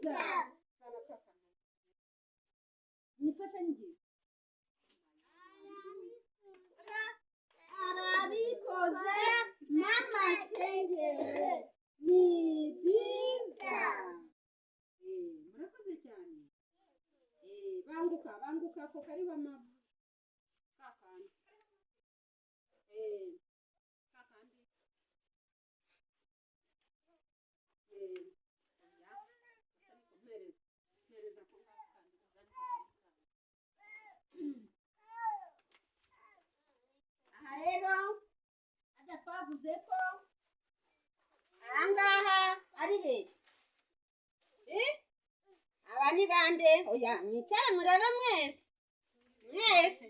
Byiza. Ni imfashanyigisho. Arabikoze mama shengewe, ni byiza. Murakoze cyane. Banguka, banguka, ako kariho amavu kakandi, kakandi. Oya, mpereza, mpereza ako ngako kandi uzane ako kandi. Aha rero ajya twavuze ko ahangaha ari hehe? Eh? Aba ni bande? Oya, mwicare murebe mwese mwese.